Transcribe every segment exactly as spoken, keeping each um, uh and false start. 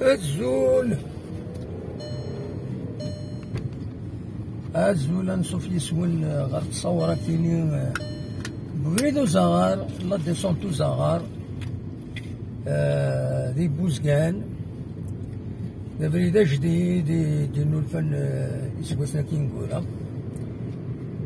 Azul. Azul, anṣuf yes-wen ɣer tṣawra-kini n ubrid uzaɣar, la descente uzaɣar, eh, di Buzgan. D abrid ajdid i d-innulfan, eh, iseggasen-agi ineggura.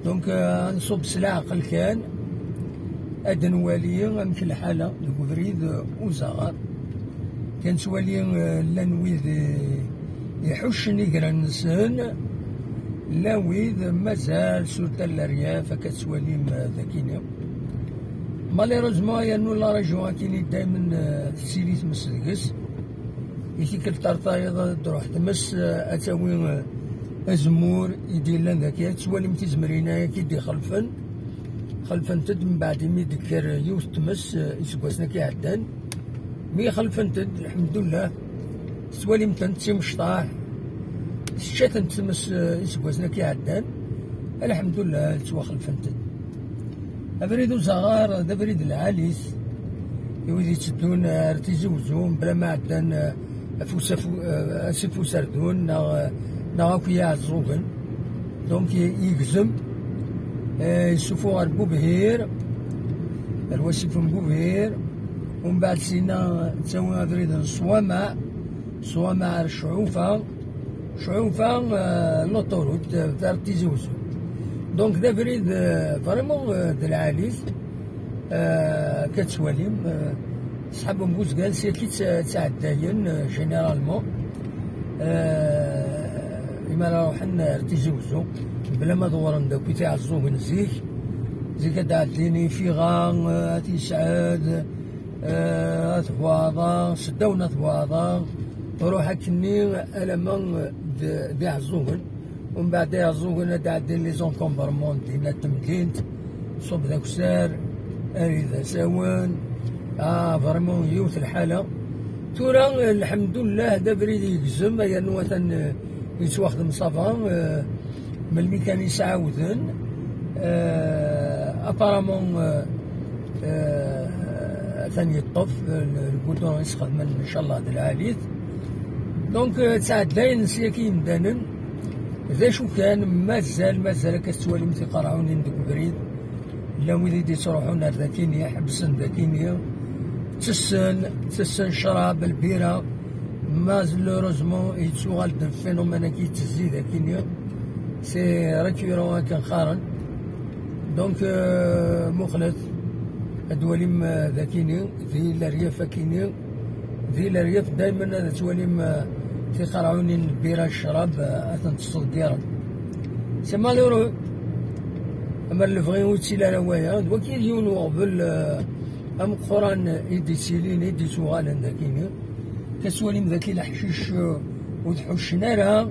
Donc, eh, ad nṣubb s leɛqel kan, ad nwali amek lḥala deg ubrid, eh, uzaɣar. Kan nettwali, eh, llan wid, eh, iḥuccen igran-nsen, llan wid mazal sur à l'arrière, akka tettwalim, eh, dagini. Malheureusement, yernu la région akini daymen, eh, tettili tmes deg-s. I tikkelt ar tayeḍ ad d-truḥ tmes, eh, ad tawi, eh, azemmur i d-yellan dagi. Ad tettwalim tizemrin-agi i d-ixelfen. Xelfent-d mbeɛd imi d-tekker yiwet tmes, eh, iseggasen-agi iɛeddan. Mi xelfent-d, lḥemdullah, tettwalim-tent d timecṭaḥ, tečča-tent tmes, eh, iseggasen-agi iɛeddan. Lḥemdullah, ttwaxelfent-d. Abrid uzaɣar d abrid n lɛali-t i wid itteddun ar Tizi Wezzu, mebla ma ɛeddan, eh, afus afu-, eh, asif userdun neɣ, eh, neɣ akk Iɛeẓẓugen. Donc, i-, yegzem, eh, yessufuɣ ar Bubhir, ar wasif n Bubhir, umbeɛd sina ttawi abrid n Ṣwamaɛ, Ṣwamaɛ ar Cɛufa, Cɛufa, eh, l'autoroute, eh, vers Tizi Wezzu. Donc, d abrid, eh, vraiment, eh, d lɛali-t. Eh, akka tettwalim, eh, ṣṣḥab n Buzgan s yaki tt-, ttɛeddayen, eh, généralement. Eh, imi ara ruḥen ar Tizi Wezzu, bla ma dewren d akk Iɛeẓẓugen zik. Zik ad d-ɛeddin Ifiɣa, eh, At Yesɛed, eh, At Buɛḍa, seddaw n At Buɛḍa, ruḥ akkenni alamma d, d Iɛeẓẓugen. Umbeɛd Iɛeẓẓugen ad d-ɛeddin les encombrements dinna n temdint, ṣub d akessar, arid d asawen. Ah, vraiment, yiwet lḥala. Tura, lḥemdullah, d abrid yegzem, yernu atan, eh, yettwaxdem ça va, eh, melmi kan i s-ɛawden, eh, apparemment, eh, eh, atan yeṭṭef, eh, lgudron i s-xedmen, ncallah, d lɛali-t. Donc, eh, ttɛeddayen s yaki yimdanen. D acu kan, mazal, mazal akka tettwalim tiqerɛunin deg ubrid. Llan wid i d-yettruḥun ar dakini, ḥebsen dakini, ttessen, ttessen ccrab, lbira. Malheureusement, yettuɣal-d lphénomène-agi, yettezzi dakini. C'est récurrent akken qqaren. Donc, euh, muqlet, ad twalim, euh, dakini, di leryaf akini, di leryaf daymen ad twalim, euh, tiqerɛunin n lbira, ccrab, euh, ad tent-ttḍeggiren. C'est malheureux. Amer lebɣi ur yettili ara waya. D wagi d yiwen n uɣbel, euh, ameqqran i d-yettilin, i d-yettuɣalen dakini. Tettwalim daki leḥcic, euh, ur t-ḥuccen ara.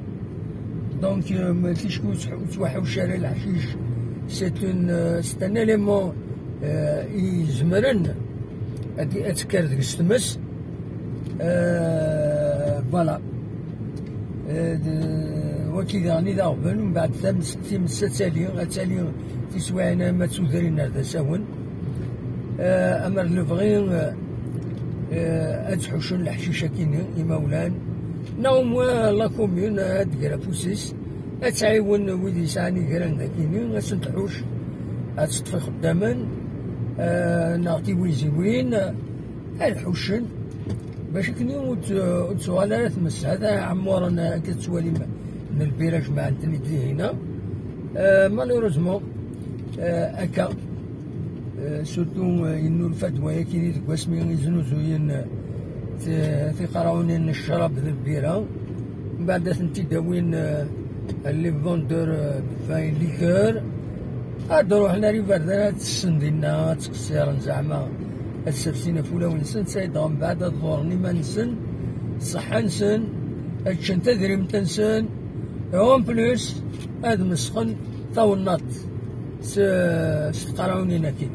Donc, euh, ma ticki ur ttḥu-, ur ttwaḥucc ara leḥcic, c'est une, euh, c'est un élément, euh, i izemren ad, ad tekker deg-s tmes. Euh, voilà. Euh, d-, wagi daɣen i d aɣbel, mbeɛd tams-, times ad tali, ad tali tiswiɛin ma ttudrin ar d asawen. Euh, amer lebɣi, euh, euh, ad ttḥuccun leḥcic akini imawlan, neɣ au moins la commune ad d-ger afus-is, ad tɛiwen wid yesɛan igran dakini, ad sen-tḥucc, ad teṭṭef ixeddamen, euh, neɣ tiwiziwin, ad ḥuccen, bac akken ur tt-, ur tt-tuɣal ara tmes. Hada ɛemmuren akka tettwalim n lbira jemɛen-ten-id dihina. Euh, malheureusement, euh, akka, euh, surtout, euh, yennulfa-d wayakini deg wasmi i znuzuyen, euh, ti-, tiqerɛunin n ccrab d lbira. Mbeɛd ad tent-id-awin, euh, les vendeurs, euh, de vin et liqueur. Ad ruḥen ar iberdan, ad tessen dinna, ad ttqessiren zeɛma, ad ssersin ɣef wulawen-nsen, sayd ɣer mbeɛd ad ḍurren iman-nsen, ṣṣeḥḥa-nsen, ad ččen tadrimt-nsen, et en plus, ad mesxen tawennaṭ s, s tqerɛunin-agi.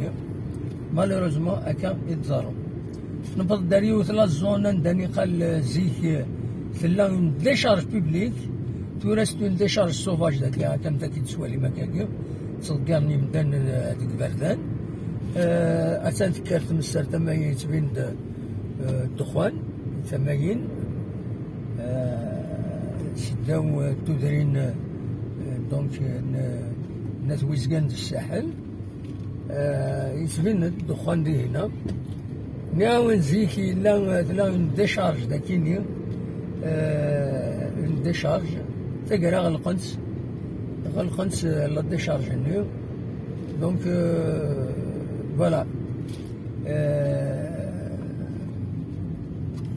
Malheureusement, akka i d-ḍerru. Newweḍ-d ar yiwet la zone anda niqal, eh, zik, eh, tella une décharge publique, tura c'est une décharge sauvage dagi, akka am dagi tettwalim akkagi, ttḍeggiren imdanen, eh, deg iberdan. Eh, attan tekker tmes ar tama-yi, yettbin-d, eh, ddexxan, tama-yin. seddaw tudrin, donc, n At Wizgan d Ssaḥel. Yettbin-d ddexxan dihin. Nniɣ-awen zik yella, tella une décharge dakini, une décharge, taggara ɣelqen-tt, ɣelqen-tt la décharge-nni. Donc, voilà.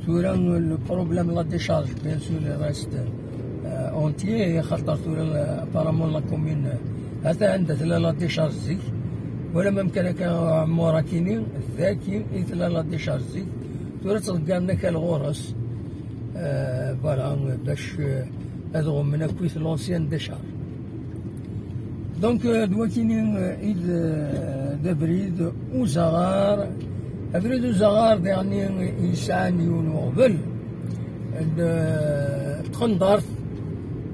Tura, le problème la décharge, bien sûr, il reste entier, xaṭer tura, apparemment, la commune, ata anda tella la décharge zik, wala même kan akka, Ɛemmur akini, daki i tella la décharge zik. Tura ttḍeggaren akal ɣur-s, voilà, bac ad ɣummen akkit l'ancienne décharge. Donc, d wakini i d abrid uzaɣar. Abrid uzaɣar diɣen yesɛan yiwen uɣbel, d tqendart,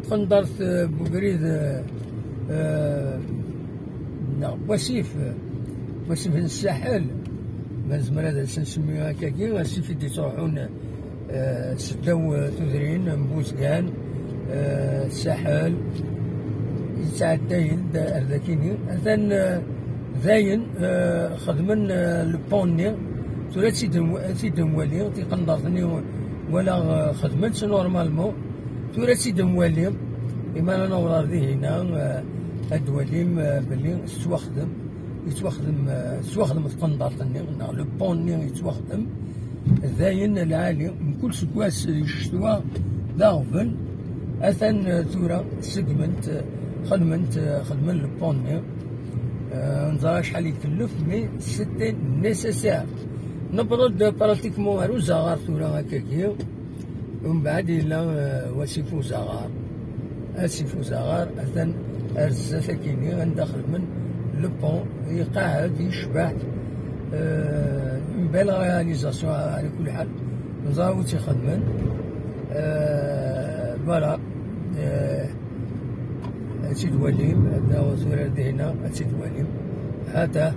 tqendart n ubrid neɣ n wasif, wasif n Ssaḥel, ma nezmer ad as-nsemmi akkagi, asif i d-yettruḥun seddaw tudrin n Buzgan, Ssaḥel, yettɛedday-d ar dakini. Atan dayen xedmen le pont-nni. Tura ad t-id-nwali tiqendart-nni, wala xedmen-tt normalement. Tura ad t-id-nwali, imi ara naweḍ ar dihina, ad d-walim belli tettwaxdem, yettwaxdem, tettwaxdem tqendart-nni neɣ le pont-nni yettwaxdem. Dayen lɛali, mkul seg wass di ccetwa d aɣbel. Atan tura segment, xedment, xedmen le pont-nni. Neẓra acḥal ikellef, mais c'était nécessaire. Newweḍ-d pratiquement ar uzaɣar tura akkagi. Umbeɛd yella wasif uzaɣar. Asif uzaɣar atan ar zdat akini anda xedmen le pont, iqaɛed, yecbeḥ, une belle réalisation. Ɛla kulli ḥal, neẓra wi tt-ixedmen. Voilà. Ad tt-id-walim, ad naweḍ tura dihina, ad tt-id-walim. Hata,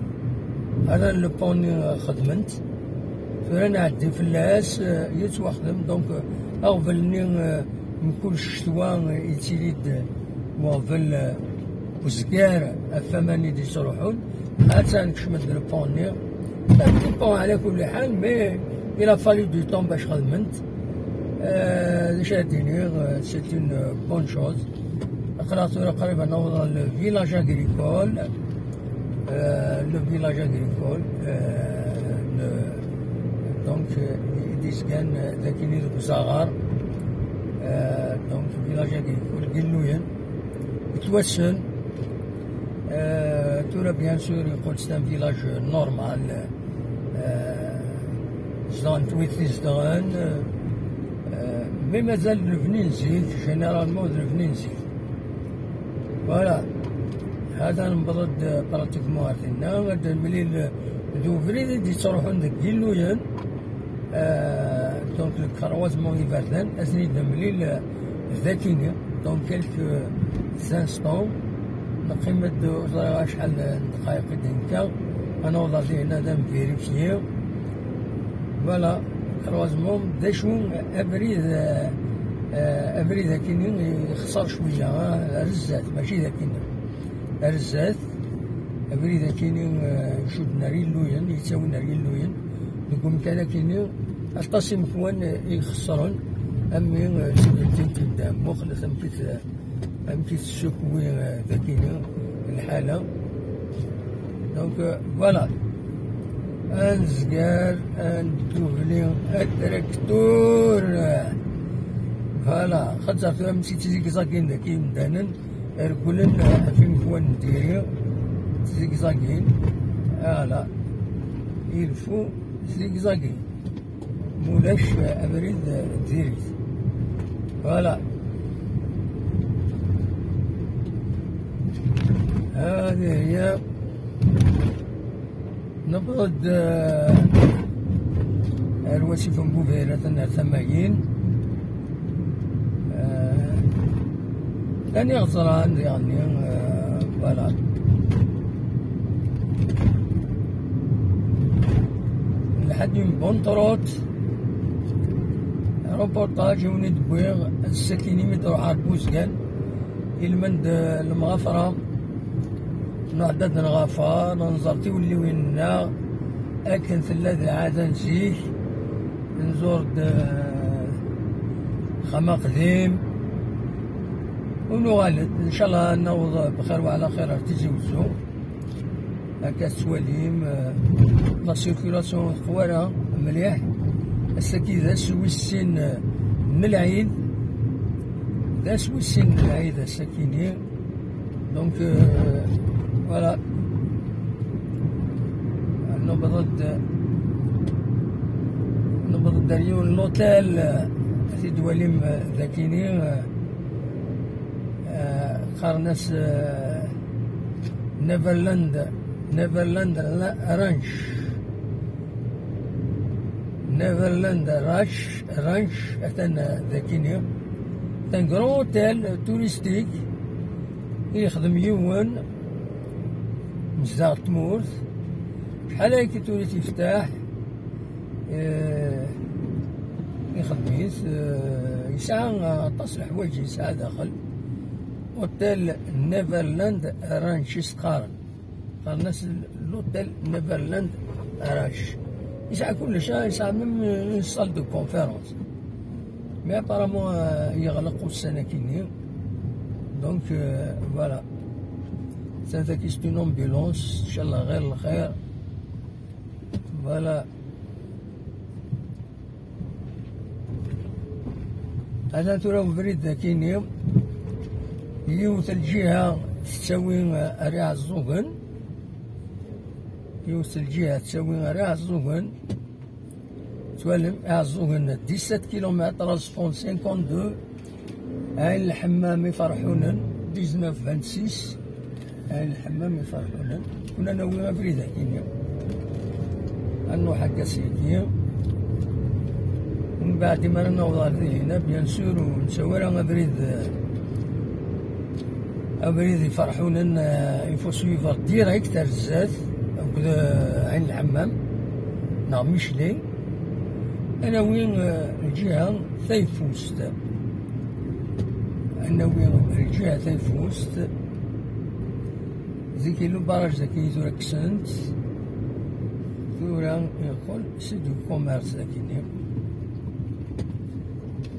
hata le pont-nni xedmen-t. Tura nɛeddi fell-as, yettwaxdem. Donc, aɣbel-nni, mkul ccetwa, yettili-d uɣbel uzgar ɣef waman i d-yettruḥun. Hata nekcem-d le pont-nni. Un petit pont ɛla kulli ḥal, mais il a fallu du temps bac xedmen-t. D acu ad d-iniɣ, c'est une bonne chose. Aql-aɣ tura qrib ad naweḍ ɣer le village agricole. Le village agricole, donc, i d-yezgan dakini deg uzaɣar. Donc, village agricole, Gilluyen, yettwassen. Tura, bien sûr, yeqqel-d d un village normal. Zedɣen-t wid t-izedɣen. Mais mazal d lebni n zik, généralement d lebni n zik. Voilà. Hada newweḍ-d pratiquement ar tinna, ad nemlil d ubrid i d-yettruḥun deg Gilluyen. Donc, le croisement iberdan, ad ten-id-nemlil dakini, dans quelques instants. Neqqim-d ur ẓriɣ acḥal n ddqayeq i d-nekka, ad naweḍ ar dihina ad nvérifier. Voilà, croisement, d acu, abrid, abrid akini ixeṣṣer cwiya, ar zdat, mačči dakini. Ar zdat, abrid akini icudden ar Yilluyen, yettawin ar Yilluyen. Deg umkan akini, aṭas imekwan i ixeṣṣren, am wi, seg lǧin n Muxlet, amek i t-, amek i tessukwi dakini lḥala. Donc, voilà. Anezgar, andubli, atraktur. Voilà, xaṭer tura msi tzigzagin daki imdanen, regglen ɣef imekwan n diri, tzigzagin. Voilà. Il faut zigzagin. Mulac abrid diri. Voilà. هذه هي. Newweḍ-d ar wasif n Bubir, atan ar tama-yin. Llan iɣeẓran diɣenni, voilà. Lḥedd une bonne trotte. Reportage i wen-id-wwiɣ ass-agi mi d-ruḥ ar Buzgan, ilmend, eh, lemɣafra, nɛedda ad nɣafar, nẓer tiwelliwin-nneɣ, akken tella d lɛada n zik, nzur-d, eh, axxam aqdim, u nuɣal-d, ncallah ad naweḍ bxir wa ɛla xir ar Tizi Wezzu. Akka tettwalim, eh, la circulation teqwa ara mliḥ. Ass-agi d ass wis sin, eh, n lɛid. D ass wis sin n lɛid ass-agi-ni. Donc, euh, voilà. Newweḍ-d, newweḍ-d ar yiwen n l'hôtel, eh, ad t-id-twalim, eh, dagi-ni, eh, eh, qqaren-as, eh, Neverland, Neverland Ranch. Neverland Ranch, Ranch, atan, eh, dagi-ni. C'est un grand hôtel touristique i yexdem yiwen nezdaɣ tmurt. Acḥal ayagi tura i t-yeftaḥ, eh, ixeddem-it, eh, yesɛa aṭas n leḥwayeǧ yesɛa daxel. Hôtel Neverland Ranch i s-qqaren. Qqaren-as l'hôtel Neverland Ranch. Yesɛa kullec, ah, yesɛa même une salle de conférence. Mais apparemment, euh, yeɣleq ussan-agi-ni. Donc, euh, voilà. C'est une ambulance, ncallah ɣir lxir. Voilà. Atan tura ubrid dagi-ni, yiwet lǧiha tettawi ar Iɛeẓẓugen, yiwet lǧiha tettawi ar Iɛeẓẓugen, twalem Iɛeẓẓugen dix-sept kilomètres, Aẓeffun cinquante-deux, Ɛin Lḥemmam Iferḥunen dix-neuf vingt-six, Ɛin Lḥemmam Iferḥunen. Kuna nawi abrid akini. Ad nruḥ akka sigi. Mbeɛd mi ara naweḍ ɣer Dihina, bien sûr, ur nettawi ara abrid, abrid Iferḥunen, eh, il faut suivre direct ar zdat, akked, eh, Ɛin Lḥemmam, neɣ Micli. Ad nawi, eh, lǧiha tayeffust. Ad nawi lǧiha tayeffust. Zik illu barrage dagi tura kksen-t. Tura yeqqel site du commerce dagi-ni.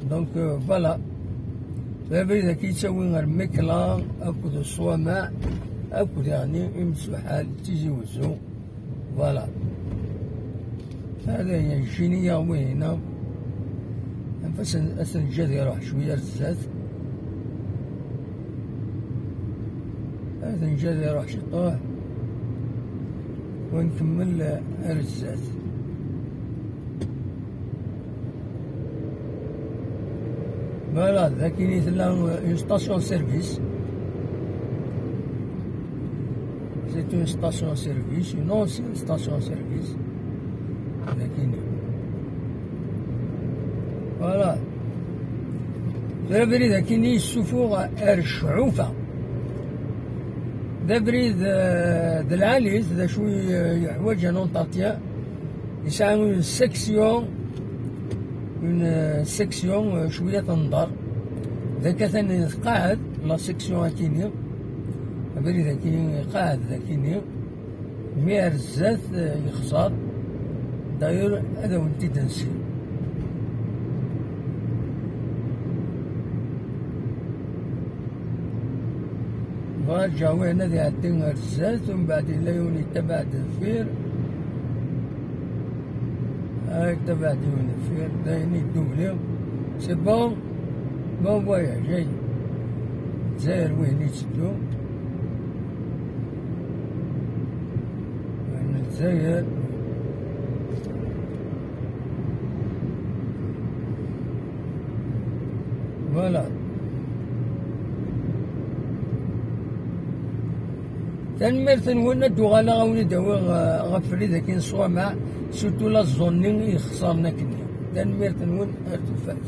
Donc, euh, voilà. Abrid-agi yettawi ar Mekla akked Ṣwamaɛ akked, yeɛni, Imsuḥal, Tizi Wezzu. Voilà. Hada ya jini ya wihina. Anef ad ten-, ad ten-neǧǧ ad iruḥ cwiya ar zdat. Ad ten-neǧǧ ad iruḥ ciṭuḥ. Wa nkemmel ar zdat. Voilà, dagi i tella une station service. C'est une station service, une ancienne station service. Dagi-ni. Voilà. Abrid akini yessufuɣ ar Cɛufa. D abrid, eh, d lɛali-t, d acu i, eh, yeḥwaǧ un entretien. Yesɛa une section, une, euh, section, euh, cwiya tenḍer. D akka atan tqaɛed, la section akini. Abrid akini iqaɛed akini. Mi ar zdat, euh, yexṣer. D'ailleurs, ad awen-t-id-nsi. Bɣa ǧawi ad iɛeddi ar zdat, umbeɛd yella yiwen yettabaɛ-d deffir. Ah, yettabaɛ-d yiwen deffir, d ayen i ddubli. C'est bon, bon voyage, ay. Lezzayer wihin yetteddu. Lezzayer. Voilà. Tanemmirt-nwen, ad d-uɣaleɣ ad wen-id-awiɣ, eh, ɣef wid akin Ṣwamaɛ, surtout la zone-nni i ixeṣren akkenni. Tanemmirt-nwen, ar tufat.